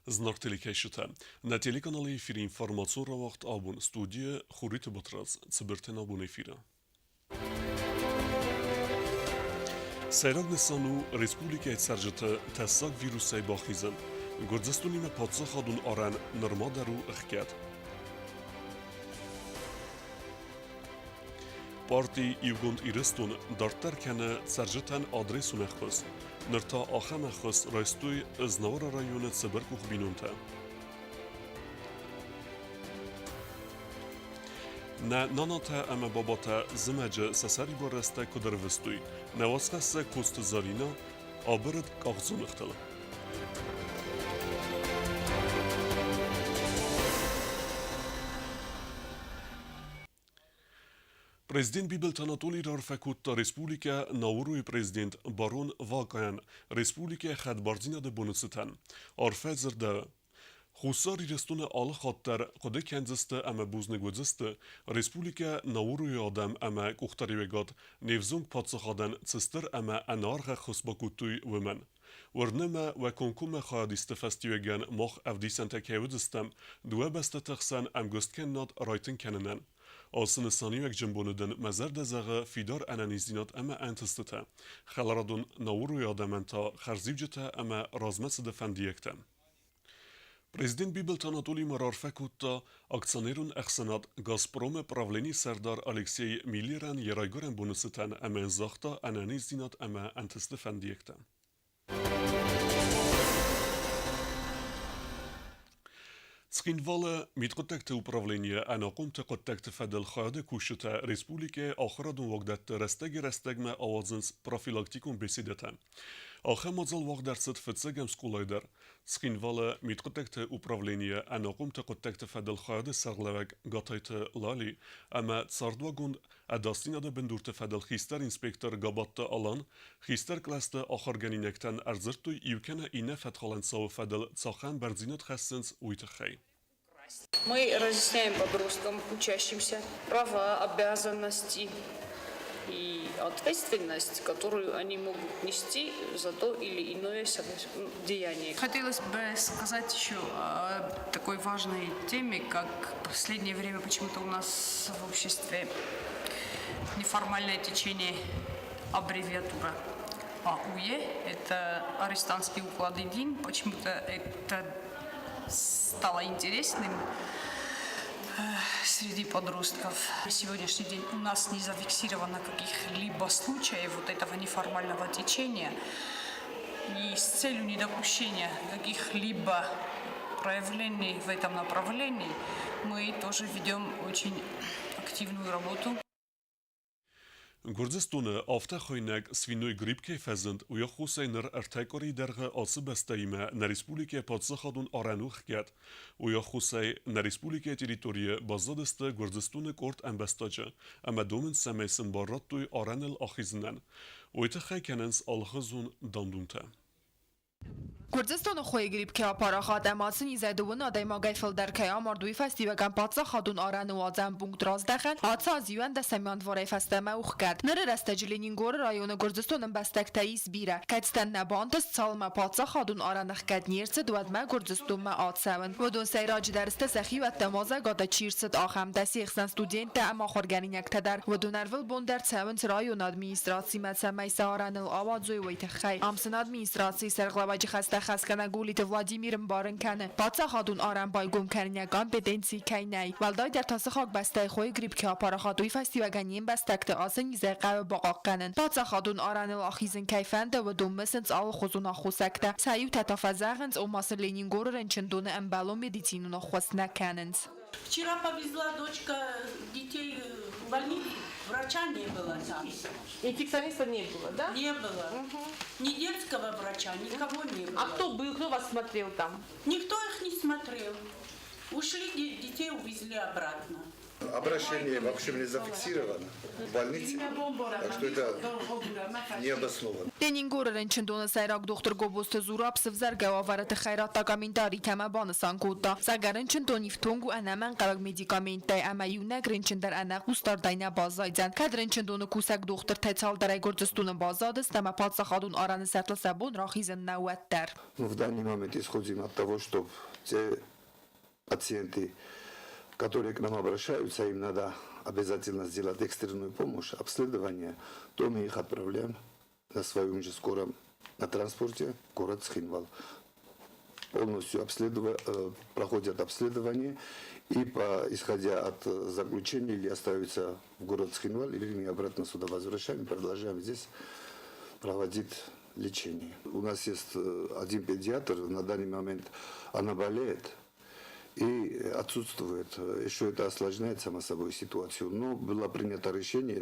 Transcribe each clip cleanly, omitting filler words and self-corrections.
Знаг телекӕсджытӕ, нӕ телеканалы эфиры информацион рауагъд абон студийы Хуриты Батрадз, цыбыртӕн абон эфиры. Сӕйраг нысан у республикӕйы цӕрджыты тӕссаг вирусӕй бахизын. Гуырдзыстонимӕ паддзахадон арӕн нырма дӕр у ӕхгӕд. Парти Иугонд Ирыстон дарддӕр кӕны цӕрджытӕн адресон ӕххуыс. Ныр та ахӕм ӕххуыс райстой Знауыры районы цыбыркъух бинонтӕ. Нӕ нанатӕ ӕмӕ бабатӕ зымӕджы сӕ сӕрибар рӕстӕг куыд ӕрвыстой, нӕ уацхӕссӕг Коцты Зӕринӕ абырыд къахдзоныгътыл. Президент Бибылты Анатолий раарфӕ кодта республикӕ Науруйы президент Барон Вакайӕн республикӕйы хӕдбардзинады боны цытӕн. Арфӕ дзырдӕуы. Хуссар Ирыстоны алы хатт дӕр хъуыды кӕндзысты ӕмӕ бузныг уыдзысты, республикӕ Науруйы адӕм ӕмӕ къухдариуӕгад не взонг паддзахадӕн цы стыр ӕмӕ ӕнӕаргъ ӕххуыс бакодтой, уымӕн. Уырны мӕ, уӕ комкоммӕ хайадисты фӕстиуӕгӕн мах ӕвдисӕнтӕ кӕй уыдзыстӕм, дыууӕ бӕстӕты хсӕн ӕмгуысткӕнынад райтынг кӕнынӕн. Ацы нысаниуӕгджын боны дын мӕ зӕрдӕ зӕгъы фидар ӕнӕниздзинад ӕмӕ ӕнтыстытӕ, хӕларадон Науруйы адӕмӕн та хӕрзиуджытӕ ӕмӕ размӕцыды фӕндиӕгтӕ. Президент Бибылты Анатолий ма раарфӕ кодта акционерон ӕхсӕнад «Газпром»-ы правленийы сӕрдар Алексей Миллерӕн йӕ райгуырӕн боны цытӕн ӕмӕ йын загъта ӕнӕниздзинад ӕмӕ ӕнтысты фӕндиӕгтӕ. Цхинвалы мидхъуыддӕгты управленийы ӕнахъомты хъуыддӕгты фӕдыл хайады кусджытӕ республикӕйы ахуырадон уагдӕтты рӕстӕгӕй-рӕстӕгмӕ ауадзынц профилактикон беседӕтӕ. Ахӕм мадзал уагъд ӕрцыд фыццӕгӕм скъолайы дӕр. Цхинвалы мидхъуыддӕгты управленийы ӕнахъомты хъуыддӕгты фӕдыл хайады сӕргълӕууӕг Гатайты Лали ӕмӕ цардуагон ӕдасдзинады бындурты фӕдыл хистӕр инспектор Габатты Алан хистӕр кълӕсты ахуыргӕнинӕгтӕн ӕрдзырдтой иу кӕнӕ иннӕ фӕткхалӕн цауы фӕдыл цахӕм бӕрндзинад хӕссынц, уый тыххӕй. Мы разъясняем подросткам, учащимся, права, обязанности и ответственность, которую они могут нести за то или иное деяние. Хотелось бы сказать еще о такой важной теме, как в последнее время почему-то у нас в обществе неформальное течение аббревиатура АУЕ, это арестантский уклад ЕДИН, почему-то это стало интересным среди подростков. На сегодняшний день у нас не зафиксировано каких-либо случаев вот этого неформального течения. И с целью недопущения каких-либо проявлений в этом направлении мы тоже ведем очень активную работу. Гуырдзыстоны афтӕ хуыйнӕг свиной грипп кӕй фӕзынд, уый аххосӕй ныр ӕртӕ къуырийы дӕргъы ацы бӕстӕимӕ нӕ республикӕйы паддзахадон арӕн у ӕхгӕд. Уый аххосӕй нӕ республикӕйы территорийы баззадысты Гуырдзыстоны къорд ӕмбӕстаджы ӕмӕ домынц, цӕмӕй сын бар радтой арӕныл ахизынӕн. Уый тыххӕй кӕнынц алыхуызон дам-думтӕ. Гуырдзыстоны хойы грипп кӕй апарахат ӕмӕ ацы низӕй дыууын адӕймагӕй фылдӕр кӕй амард, уый фӕстиуӕгӕн паддзахадон арӕны уадзӕн пункт раздӕхӕн ацы аз иуӕндӕсӕм январӕй фӕстӕмӕ у хгӕд. Ныры рӕстӕджы Ленингоры районы Гуырдзыстоны ӕмбӕстӕгтӕ ис бирӕ, кӕцытӕн нӕ бантыст, цалынмӕ паддзахадон арӕн ӕхгӕд не рцыд, уӕдмӕ Гуырдзыстонмӕ ацӕуын. Уыдон сӕйраджыдӕр сты сӕхиуӕттӕм уазӕгадӕй чи рцыд, ахӕмтӕ, се хсӕн студенттӕ ӕмӕ ахуыргӕнинӕгтӕ дӕр. Уыдон ӕрвылбон дӕр цӕуынц районы администрацимӕ, цӕмӕй сӕ арӕныл ауадзой, уый тыххӕй. Ам сын администрацийы сӕргълӕууӕджы хӕстӕ хӕсгӕнӕг Гулиты Владимир ӕмбарын кӕны, паддзахадон арӕн байгом кӕнынӕн компетенци кӕй нӕй. Уӕлдайдӕр та сыхаг бӕстӕйы хойы грипп кӕй апарахат, уый фӕстиуӕгӕн не мбӕстӕгты ацы низӕй хъӕуы бахъахъхъӕнын. Паддзахадон арӕныл ахизын кӕй фӕнды, уыдон мысынц алыхуызон аххосӕгтӕ. Сӕ иутӕ та фӕзӕгъынц, ома сын Ленингоры рынчындоны ӕмбӕлон медицинон ӕххуыс нӕ кӕнынц. Вчера повезла дочка детей в больницу, врача не было там. Инфекциониста не было, да? Не было. Угу. Ни детского врача, никого не было. А кто был, кто вас смотрел там? Никто их не смотрел. Ушли, детей увезли обратно. Обращение вообще не зафиксировано в больнице, так что это необоснованно. Ленингоры рынчындоны сӕйраг дохтыр Гобозты Зураб сывзӕргӕ уавӕры тыххӕй радта комментаритӕ ӕмӕ банысан кодта, зӕгъгӕ, рынчындон ифтонг у ӕнӕмӕнгхъӕуӕг медикаменттӕй ӕмӕ иунӕг рынчын дӕр ӕнӕ хъусдардӕй нӕ баззайдзӕн. Кӕд рынчындоны кусӕг дохтыртӕй цалдӕрӕй Гуырдзыстоны баззадысты ӕмӕ паддзахадон арӕны сӕртыл сӕ бон рахизын нӕу, уӕддӕр. Мы в данный момент исходим от того, что те пациенты, которые к нам обращаются, им надо обязательно сделать экстренную помощь, обследование, то мы их отправляем на своем же скором на транспорте в город Цхинвал. Полностью проходят обследование и, исходя от заключения, или остаются в город Цхинвал, или мы обратно сюда возвращаем, продолжаем здесь проводить лечение. У нас есть один педиатр, на данный момент она болеет и отсутствует. Еще это осложняет само собой ситуацию. Но было принято решение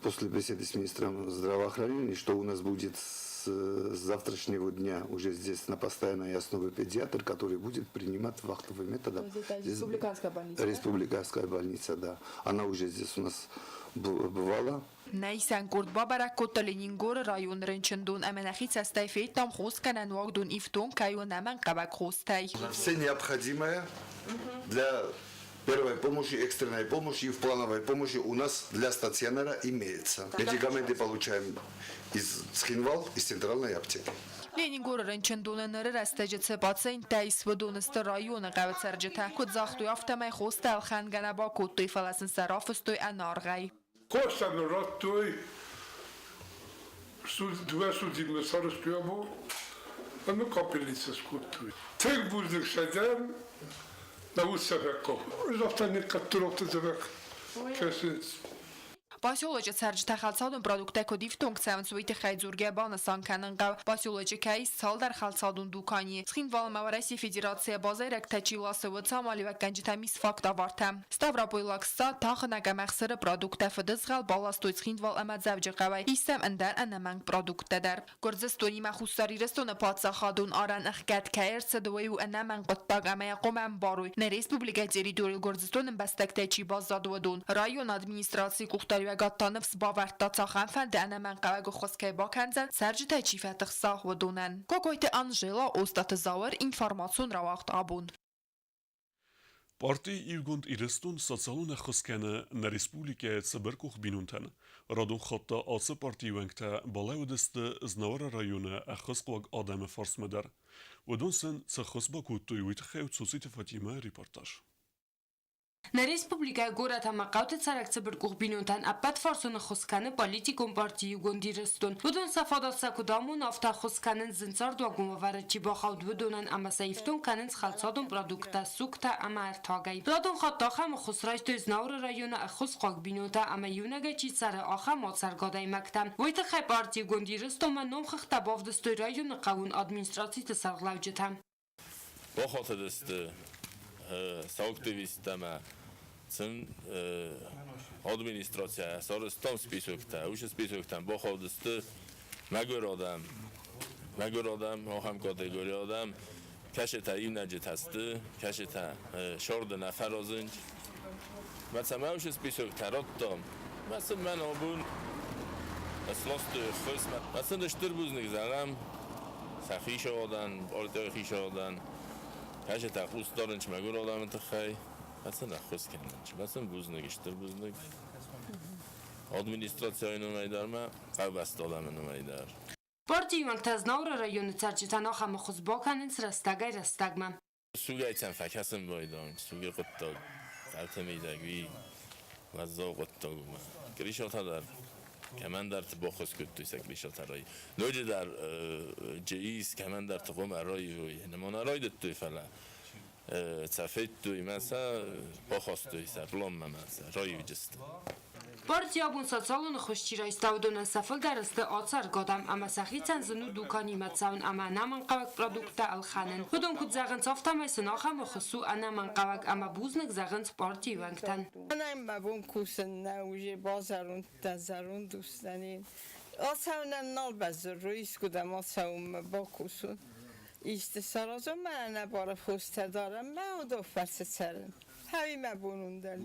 после беседы с министром здравоохранения, что у нас будет с завтрашнего дня уже здесь на постоянной основе педиатр, который будет принимать вахтовым методом. Это Здесь республиканская больница, да? Республиканская больница, да. Она уже здесь у нас бывала. Нӕ исӕн къорд бабӕрӕг кодта Ленингоры районы рынчындон ӕмӕ нӕхи цӕстӕй федтам, хосгӕнӕн уагдон ифтонг кӕй у ӕнӕмӕнгхъӕуӕг хостӕй. Все необходимое для первой помощи, экстренной помощи и в плановой помощи у нас для стационара имеется. Медикаменты получаем из Цхинвал, из центральной аптеки. Ленингоры рынчындоны ныры рӕстӕджы цы пациенттӕ ис, уыдон сты районы хъӕуы цӕрджытӕ. Куыд загътой, афтӕмӕй хостӕ ӕлхӕнгӕ нӕ бакодтой, фӕлӕ сын сӕ рафыстой ӕнӕаргъӕй. Хостӕ нын радтой, дыууӕ судзинмӕ сарӕзтой абон ӕмӕ капельницӕ скодтой. Тынг бузныг сӕ дӕн, нӕ уд сӕ фӕхъӕуы. Ӕз афтӕ никӕддӕр афтӕ дзӕбӕх кӕсынц. Поселочы цӕрджытӕ хӕлцадон продукттӕ куыд ифтонг цӕуынц, уый тыххӕй дзургӕ банысан кӕнын хъӕуы, поселочы кӕй ис цалдӕр хӕлцадон дуканийы. Цхинвалмӕ Уӕрӕсейы Федерацийӕ базайрӕгтӕ чи ласы, уыцы амалиуӕггӕнджытӕм ис фактовартӕ. Ставропойлаг ссад, тахынӕг ӕмӕ ӕхсыры продукттӕ, фыдызгъӕл баластой Цхинвал ӕмӕ Дзӕуджыхъӕуӕй. Ис сӕм ӕндӕр ӕнӕмӕнг продукттӕ дӕр. Гуырдзыстонимӕ Хуссар Ирыстоны паддзахадон арӕн ӕхгӕд кӕй ӕрцыд, уый у ӕнӕмӕнг хъуыддаг ӕмӕ йӕ хъуамӕ ӕмбарой, нӕ республикӕйы территорийыл Гуырдзыстоны ӕмбӕстӕгтӕй чи баззад, уыдон. Районы администрацийы къухдариуӕгад та ныфс бавӕрдта, цахӕмфӕнды ӕнӕмӕнгхъӕуӕг ӕххуыс кӕй бакӕндзӕн, цӕрджытӕй чи фӕтыхса, уыдонӕн. Кокойты Анжела, Остъаты Зауыр, информацион рауагъд Абон. Парти Иугонд Ирыстон социалон ӕххуыс кӕны нӕ республикӕйы цыбыркъух бинонтӕн. Радон хатт та ацы партийы уӕнгтӕ балӕууыдысты Знауыры районы ӕххуысхъуаг адӕмы фарсмӕ дӕр. Уыдон сын цы ххуыс бакодтой, уый тыххӕй Цоциты Фатимӕ репортаж. Нӕ республикӕйы горӕт ӕмӕ хъӕуты цӕрӕг цыбыркъух бинонтӕн ӕппӕтфарсон ӕххуыс кӕны политикон парти Иугонд Ирыстон. Уыдон сӕ фадат сӕ куыд амоны, афтӕ ӕххуыс кӕнынц зын цардуагон уавӕры чи бахауд, уыдонӕн ӕмӕ сӕ ифтонг кӕнынц хӕлцадон продукттӕ, сугтӕ ӕмӕ ӕртагӕй. Радон хатт ахӕм ӕххуыс райстой Знауыры районы ӕххуысхъуаг бинонтӕ ӕмӕ иунӕгӕй чи цӕры, ахӕм ацӕргӕ адӕймӕгтӕ. Уый тыххӕй парти Иугонд Ирыстонмӕ номхыгъдтӕ бавдыстой районы хъӕууон администрациты сӕргълӕуджытӕ. Бахатыдысты сӕ активисттӕмӕ сын администрацийӕ сарӕзтам списоктӕ. Уыцы списоктӕм бахаудысты мӕгуыр адӕм, мӕгуыр адӕм, ахӕм категори адӕм, кӕцытӕ иунӕджытӕ сты, кӕцытӕ сӕрды нӕ фӕразынц. Мӕ цӕмӕ уыцы списоктӕ радтам, мӕ сын мӕн абон сластой ӕххуыс. Мӕ сын стыр бузныг зӕгъӕм сӕ хицауадӕн, партийы хицауадӕн, кӕцытӕ хъус дарынц мӕгуыр адӕмы тыххӕй, мӕ сын ӕххуыс кӕнынц. Мӕ сын бузныг, стыр бузныг. Администрацийы номӕй дӕр ма, хъӕубӕсты адӕмы номӕй дӕр. Партийы уӕнгтӕ Знауыры районы цӕрджытӕн ахӕм ӕххуыс бакӕнынц рӕстӕгӕй-рӕстӕгмӕ. Сугӕй сӕм фӕкӕсын байдайын, суги хъуыддаг ӕртӕ мидӕг, уый уӕззау хъуыддаг у. Гришатӕ дӕр кӕмӕндӕрты баххуыс кодтой сӕ Гришатӕ рай. Ноджыдӕр ис кӕмӕндӕрты хъуамӕ раивой. Нымон райдыдтой, фӕлӕ сӕ федтой мӕ сӕ бахастой сӕ пъланмӕ мӕ сӕ раивджысты. Парти абон социалон ӕххуыс чи райста, уыдонӕн сӕ фылдӕр сты ацӕргӕ адӕм ӕмӕ сӕхицӕн зын у дуканимӕ цӕуын ӕмӕ ӕнӕмӕнгхъӕуӕг продукттӕ ӕлхӕнын. Уыдон куыд зӕгъынц, афтӕмӕй сын ахӕм ӕххуыс у ӕнӕмӕнгхъӕуӕг ӕмӕ бузныг зӕгъынц партийы уӕнгтӕн. Мӕнӕн мӕ бон кусын нӕ уже базӕронд дӕн, зӕронд ус дӕн. Ацӕуынӕн нал бӕззы, искуыдӕм ацӕуынмӕ бакусон. Исты саразон, мӕ ӕнӕбары хостӕ дарӕм, мӕ уыдон фӕрцы цӕрын. Тӕви мӕ бон ундӕр.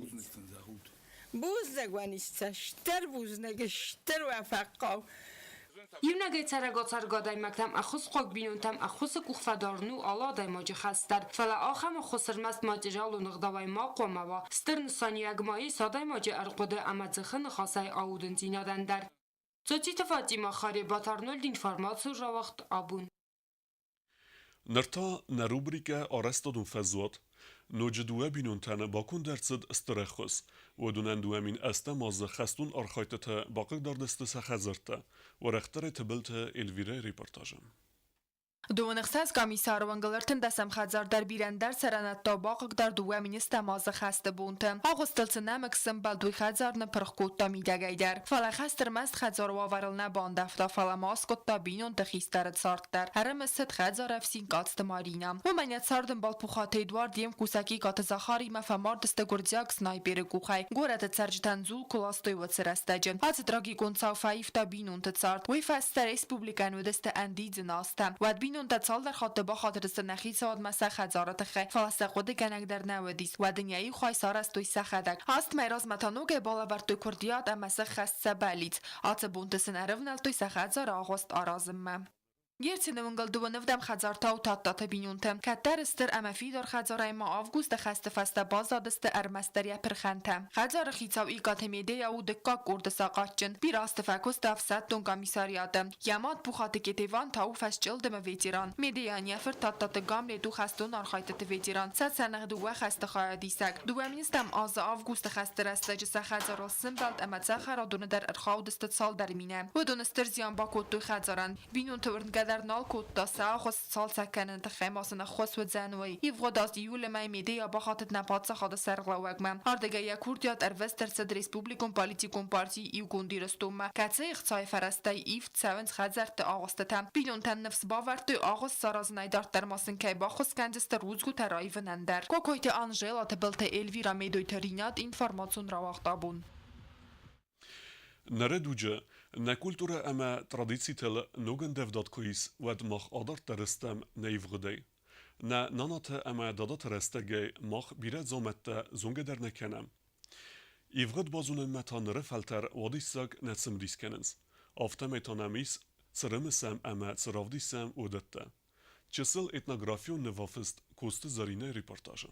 Бузныг уӕ низтӕ, стыр бузныг, стыр уӕ фӕхъхъау. Иунӕгӕй цӕрӕг ацӕргӕ адӕймӕгтӕм ӕххуысхъуаг бинонтӕм ӕххуысы къух фӕдарын у алы адӕймаджы хӕс дӕр. Фӕлӕ ахӕм ӕххуыс ӕрмӕст материалон ӕгъдауӕй ма хъуамӕ уа, стыр нысаниуӕг ма ис адӕймаджы ӕрхъуыды ӕмӕ дзыхы ныхасӕй аудындзинадӕн дӕр. Цоциты Фатимӕ, Харебат Арнольд информацийы рауагъд абон. Ныр та нӕ рубрикӕ Арӕзтадон фӕзуат. Ноджы дыууӕ бинонтӕн баконд ӕрцыд стыр ӕххуыс. Уыдонӕн 2008 азы хӕстон архайдтытӕ бахъыгдардысты сӕ хӕдзӕрттӕ. Уӕрӕхдӕрӕй Тыбылты Эльвирӕйы репортажы. 26 комиссары уӕнгыл 13 хӕдзар дӕр бирӕ ӕндӕр цӕрӕнӕттӕ бахъыгдард 2008 азы хӕсты бонты. Агъуыстыл цы нӕмыг сӕмбӕлд, уый хӕдзар ныппырх кодта мидӕгӕй дӕр. Фӕлӕ хӕст ӕрмӕст хӕдзары уавӕрыл нӕ бандӕвта, фӕлӕ ма аскъуыдта бинонты хистӕры цард дӕр. Ӕрымысыд хӕдзары ӕфсин Къадзты Маринӕ. Уымӕн йӕ цардӕмбал Пухаты Эдуард йе мкусӕг Икъаты Захаримӕ фӕмард сты гуырдзиаг снайперы къухӕй. Горӕты цӕрджытӕн дзул куы ластой уыцы рӕстӕджы. Ацы трагикон цау фӕивта бинонты цард. Уый фӕстӕ республикӕйӕн уыдысты ӕндидзын азтӕ. Уӕд бинонтӕ цалдӕр хатты бахатыдысты нӕ хицауадмӕ сӕ хӕдзары тыххӕй, фӕлӕ сӕ хъуыдыгӕнӕг дӕр нӕ уыдис. Уӕд ын йӕ иу хай сарӕзтой сӕхӕдӕг. 8 мӕйы размӕ та ногӕй балӕвӕрдтой куырдиат ӕмӕ сӕххӕст сӕ бӕллиц. Ацы бонты сын ӕрӕвнӕлдтой сӕ хӕдзары агъуыст аразынмӕ. Герцены уынгыл дыууӕ нывдӕм хӕдзар та у Тадтаты бинонтӕ. Кӕддӕр стыр ӕмӕ фидар хӕдзарӕй ма августы хӕсты фӕстӕ баззадысты ӕрмӕстдӕр йӕ пырхӕнтӕ. Хӕдзары хицау Икъаты Медея у дыккаг къорды сахъатджын. Бирӕ азты фӕкуыста ӕфсӕддон комиссариаты. Йӕ мад Пухаты Кетеван та у фӕсчъылдымы ветеран. Медейӕн йӕ фырт Тадтаты Гамлет у хӕстон архайдтыты ветеран, Цӕцӕны дыууӕ хӕсты хайадисӕг. 2000 азы августы хӕсты рӕстӕджы сӕ хӕдзарыл сымбӕлд ӕмӕ цӕхӕрадоны дӕр ӕрхаудысты цалдӕр минӕ. Уыдон стыр зиан бакодтой хӕдзарӕн. Бинонты уырнгӕ дӕр нал кодта, сӕ агъуыст цалцӕг кӕныны тыххӕй ма сын ӕххуыс уыдзӕн, уый. Ивгъуыд аз июлы мӕй Медея бахатыд нӕ паддзахады сӕргълӕууӕгмӕ. Ардыгӕй йӕ курдиат ӕрвыст ӕрцыд республикон политикон партийы Иугонд Ирыстонмӕ, кӕцыйы ӕхцайы фӕрӕзтӕй ивд цӕуынц хӕдзӕртты агъуыстытӕ. Бинонтӕн ныфс бавӕрдтой, агъуыст саразынӕй дарддӕр ма сын кӕй баххуыс кӕндзысты рудзгуытӕ раивынӕн дӕр. Кокойты Анжела, Тыбылты Эльвира, Медойты Ринат, информацион рауагъд абон. Ныры дуджы нӕ культурӕ ӕмӕ традицитыл ног ӕндӕвдад куы ис, уӕд мах адарддӕр стӕм нӕ ивгъуыдӕй. Нӕ нанаты ӕмӕ дадаты рӕстӕгӕй мах бирӕ дзаумӕттӕ зонгӕ дӕр нӕ кӕнӕм. Ивгъуыд базонынмӕ та ныры фӕлтӕр уадиссаг нӕ цымыдис кӕнынц. Афтӕмӕй та нӕм ис, цы рымысӕм ӕмӕ цы равдисӕм, уыдӕттӕ. Чысыл этнографион нывафыст Коцты Зӕринӕйы репортажы.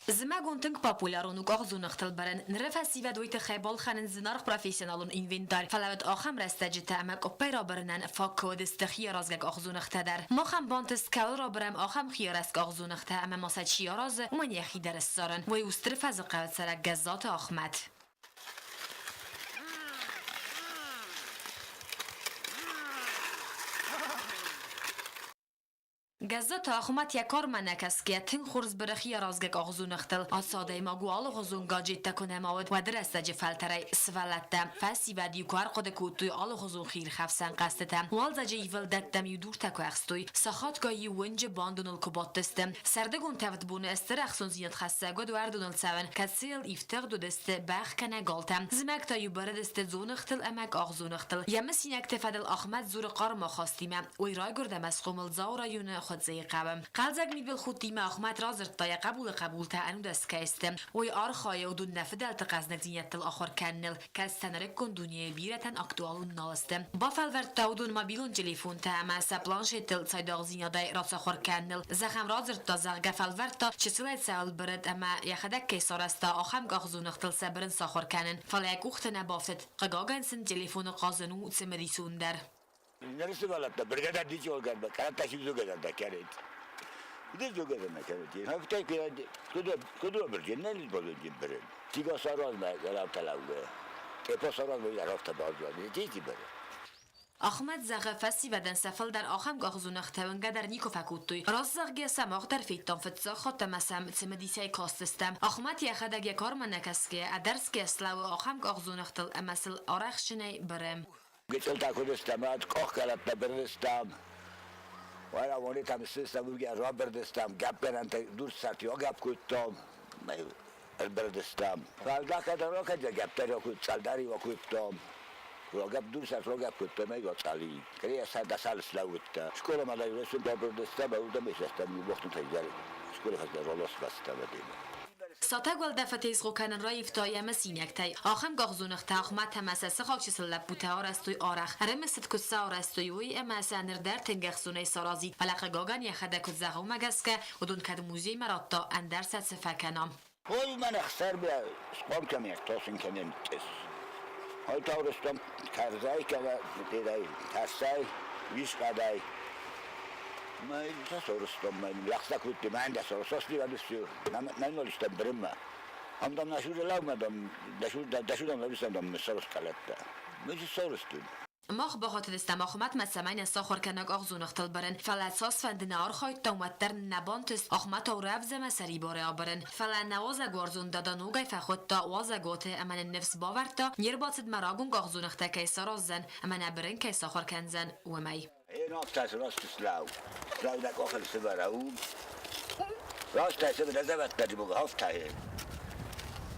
Зымӕгон тынг популярон у къахдзоныгътыл барӕн. Ныры фӕсивӕд уый тыххӕй балхӕнынц зынаргъ профессионалон инвентарь, фӕлӕ уӕд ахӕм рӕстӕджытӕ ӕмӕ къуыппӕй рабырынӕн фаг куы уыдысты хиаразгӕ къахдзоныгътӕ дӕр. Махӕн бантыст кӕуыл рабырӕм, ахӕм хиарӕзт къахдзоныгътӕ ӕмӕ ма сӕ чи аразы, уымӕн йӕхи дӕр ссарын. Уый у Стыр Фӕзыхъӕуы цӕрӕг Гӕззаты Ахмӕт. Гӕззаты Ахмӕт йӕ кармӕ нӕ кӕсгӕ, тынг хорз быры хиаразгӕ къахдзоныгътыл. Ацы адӕймаг у алыгъуызон гаджеттӕ куы нӕма уыд, уӕды рӕстӕджы фӕлтӕрӕй сывӕллӕттӕ, фӕсивӕд-иу куы ӕрхъуыды кодтой алыгъуызон хиирхӕфсӕн хъӕзтытӕ, уалдзӕджы ивылдӕттӕм-иу дуртӕ куы ӕхстой, сахатгай-иу уынджы бандоныл куы бадтысты. Сӕрдыгон тӕвд боны стыр ӕхцондзинад хӕссӕг уыд уӕрдоныл цӕуын, кӕцыйыл ифтыгъд уыдысты бӕх кӕнӕ галтӕ. Зымӕг та-иу бырыдысты дзоныгътыл ӕмӕ къахдзоныгътыл. Йӕ мысинӕгты фӕдыл Ахмӕт дзуры хъарм ахастимӕ. Уый райгуырд ӕмӕ схъомыл Дзауы районы Хуыцъейы хъӕуы. Хъӕлдзӕг мидбылхудтимӕ Ахмӕт радзырдта, йӕ хъӕбулы хъӕбултӕ ӕнудӕс кӕй сты. Уый архайы уыдон нӕ фыдӕлты хъӕздыгдзинӕдтыл ахуыр кӕныныл, кӕд сӕ нырыккон дунейы бирӕтӕн актуалон нал сты. Бафӕлвӕрдта уыдон мобилон телефонтӕ ӕмӕ сӕ планшеттыл цайдагъдзинадӕй рацахуыр кӕныныл. Зӕгъӕм, радзырдта, зӕгъгӕ, фӕлвӕрдта, чысылӕй цӕуыл бырыд ӕмӕ йӕхӕдӕг кӕй сарӕзта, ахӕм къахдзоныгътыл сӕ бырын сахуыр кӕнын, фӕлӕ йӕ къухты нӕ бафтыд. Хъыгагӕн сын телефоны хъазын у цымыдисондӕр. Нарисовала бригада дичолган, карата сизугазан кярет. Дизугазан кярет. Хafta ki kudu kudu bir cennet bozun bir. Tiga saraz ma garab talawga. Epo saraz ma garab tabazwa. Titi bir. Ахмӕт зӕгъы, фӕсивӕдӕн сӕ фылдӕр ахӕм къахдзоныгътӕ уынгӕ дӕр никуы фӕкодтой. Раст зӕгъгӕ сӕ мах дӕр федтам фыццаг хатт ӕмӕ сӕм цымыдисӕй кастыстӕм. Ахмӕт йӕхӕдӕг йӕ кармӕ нӕ кӕсгӕйӕ, ӕдӕрсгӕ слӕууы ахӕм къахдзоныгътыл ӕмӕ сыл арӕхстджынӕй быры. Гыццылтӕ куыдыстӕм, къохкӕлӕттӕ бырдыстӕм. Уӕлӕ вонитӕм ссыстӕм, уыргӕ рабырдыстӕм, гӕпгӕнӕнтӕ дурсӕрты агӕпп кодтам, ӕрбырдыстӕм. Фӕлдахгӕ ракӕдзӕ гӕптӕ цалдӕри акодтам. Рагӕпп дурсӕрт рагӕпп кодтам ӕй цали. Кӕрӕ сӕрдасал слӕууыдтӕ. Скъоламӕ дӕр рабырдыстӕм, уырдӕм исӕстӕм, вахтунтӕй дӕр скъола фӕстӕ раласбастӕм. Сатӕг уӕлдӕфы тезгъо кӕнын раивта йӕ мысинӕгтӕй. Ахӕм къахдзоныгътӕ Ахмӕт ӕмӕ сӕ сыхаг чысыл лӕппутӕ арӕзтой арӕх. Ӕрымысыд, куыд сӕ арӕзтой, уый, ӕмӕ сӕ ныр дӕр тынг ӕхцонӕй саразид, фӕлӕ хъыгагӕн йӕхӕдӕг куыд зӕгъы, уымӕ гӕсгӕ, уыдон кӕд музеймӕ радта, ӕндӕр сӕ цы фӕкӕна. Уымӕн ӕхсарбӕ схъом кӕми ӕртосын кӕнӕн тъыс. Ой таурыстом карзӕй кӕнӕ тедӕй тӕссӕй, вискъадӕй. Сорыстом лӕгъстӕ кодтой, мӕн дӕ соросости радысты, нӕ бырынмӕ. Ам дам нашур лӕумӕ дам дашур дам лӕвистам дам сорос калӕттӕ. Мы соросты. Мах бахатыдыстӕм Ахмӕтмӕ, цӕмӕй нӕ сахуыр кӕна къахдзоныгътыл бырын, фӕлӕ цасфӕнды нӕ архайдтам, уӕддӕр нӕ бантыст Ахмӕтау рӕвдз ӕмӕ сӕрибарӕй абырын. Фӕлӕ нӕ уазӕгуарзон дада ногӕй фӕхуыдта уазӕгуаты ӕмӕ нын ныфс бавӕрдта, не рбацыдмӕ рагон къахдзоныгътӕ кӕй сараздзӕн ӕмӕ нӕ бырын кӕй сахуыр кӕндзӕн, уымӕй. Én azt is láu. Láunak akar szövere ú. Azt hiszem, de zevetted maga haftájé.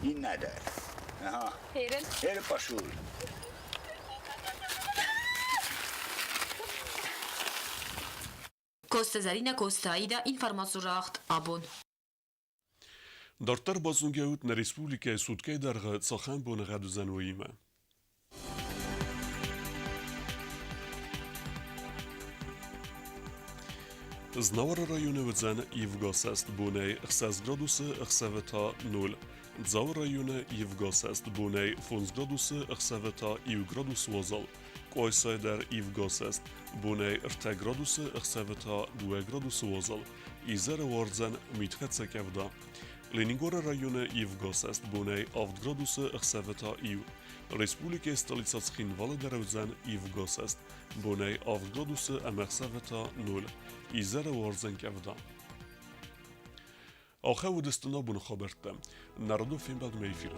Innen Aha. Héren? Héren pasul. Коцты Зӕринӕ, Коцты Аидӕ, информацион рауагъд Абон. Дарддӕр базонгӕ ут нӕ республикӕйы суткӕйы дӕргъы цахӕм боныгъӕд уыдзӕн, уыимӕ. Знауыры районы уыдзӕн ивгӕсӕст бонӕй 6 градусы, ӕхсӕвы та 0. Дзауы районы ивгӕсӕст бонӕй 5 градусы, ӕхсӕвы та 1 градус уазал. Къуайсайы дӕр ивгӕсӕст бонӕй 3 градусы, ӕхсӕвы та 2 градусы уазал. Изӕры уардзӕн митхӕццӕ къӕвда. Ленингоры районы ивгӕсӕст бонӕй 7 градусы, ӕхсӕвы та 1. Республикӕйы столицӕ Цхинвалы дӕр уыдзӕн ивгӕсӕст бонӕй 7 градусы ӕмӕ ӕхсӕвы та 0. Изӕры уардзӕн къӕвда. Ахӕм уыдысты нӕ боны хабӕрттӕ. Народон фембӕлдмӕ эфиры.